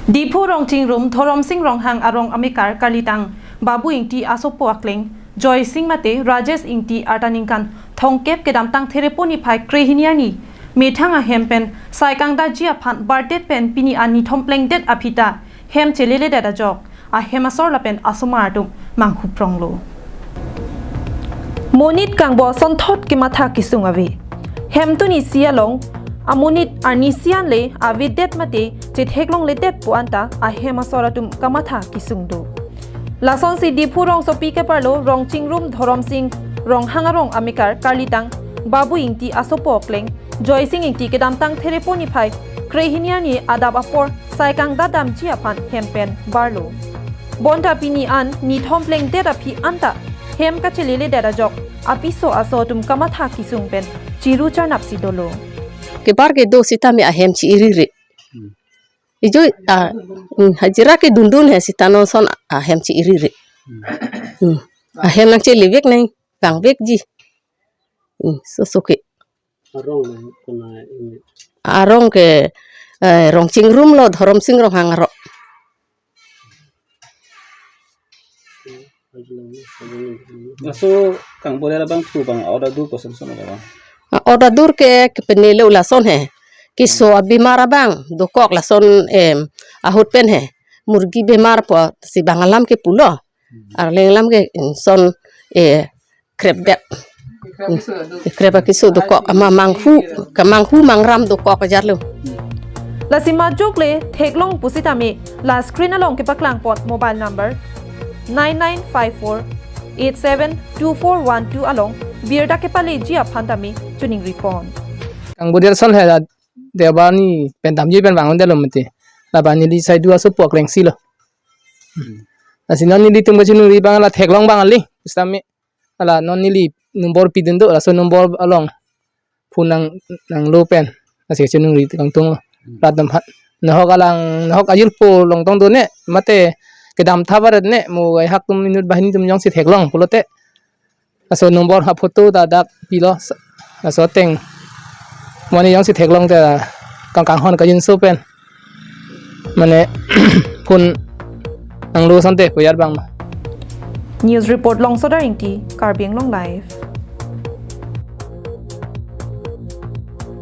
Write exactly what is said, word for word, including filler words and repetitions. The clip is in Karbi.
Diphu Rongchingrum Dhoromsing Ronghang arong amekar karlitang Babu Ingti asopo akleng Joysing mate Rajesh Ingti arta ningkan thomkep kedamtang Therepo niphai krehini arni methang ahem pen sai kangdaji aphan bardet pen pini an nithom plengdet aphi ta hem cheleledet ajok ahem asor lapen asomar atum manghupronglo. Monit kangbo asonthot kematha kesung ave. Hemtun isi along amonit arnisi anle avedet mate chetheklongledet pu anta ahem asor atum kamatha kesung do. Lasonsi Diphu rongsopi keparlo Rongchingrum Dhoromsing Ronghang arong amekar karlitang Babu Ingti asopo akleng Joysing Ingti kedamtang Therepo niphai krehini arni adap apor sai kangdadamji aphan hem pen barlo. Bonta pini an nithom plengdet aphi anta hem kacheleledet ajok apiso aso atum kamatha kesung pen chiru charnapsi dolo. Kebar kedo sitame ahem chi-irire. Hmm. Ijo, ah, hmm, hajira kedundun he sita non son ahem chi-irire. Hmm. Hmm. Ahem nangchelevek nangvangvekji. Hmm, soso ke. Arong na kona ini. Arong ke, eh, Rongchingrum lo Dhoromsing Ronghang arong. Laso kangbodet abang thu abang order dur koson son abang. Ah, order dur ke kepenelo lason he. Keso abimar abang dokok lason, em, ahut pen he. Murgi bimar po si bang alam ke pulo. Arleng alam ke, em, son, eh, krepdet. Krep akeso dokok ama manghu, kemanghu mangram dokok ajar lo. Lasi majok le theklong pusitame la screen along kepaklangpon mobile number nine nine five four eight seven two four one two along birta kepaleji aphan tame chiningripon. Kangbodet ason he la Deobani pen damji pen vangdetlo mati. Labang neli sai dua asopo akleng si lo. Lasi non nelitum kachiningri abang la theklong abang kali. Pusitame ala non neli number pidun do, laso number along phone nang, nanglo pen. Lasi chiningri kangtung lo. Hmm. Rat dam hat. Nahok alang, nahok ajirpo longtong do ne, mate kedam thabaret ne, mo ai hak tum minute banghini tum jongsi theklong pulote. Laso number ha photo ta dak pilo, laso ateng. Mo ne jongsi theklong te kang kanghon kangjinso pen. Mane phone nanglo asonte puyar abang. News report Longsodar Ingti, Karbi Anglong Live.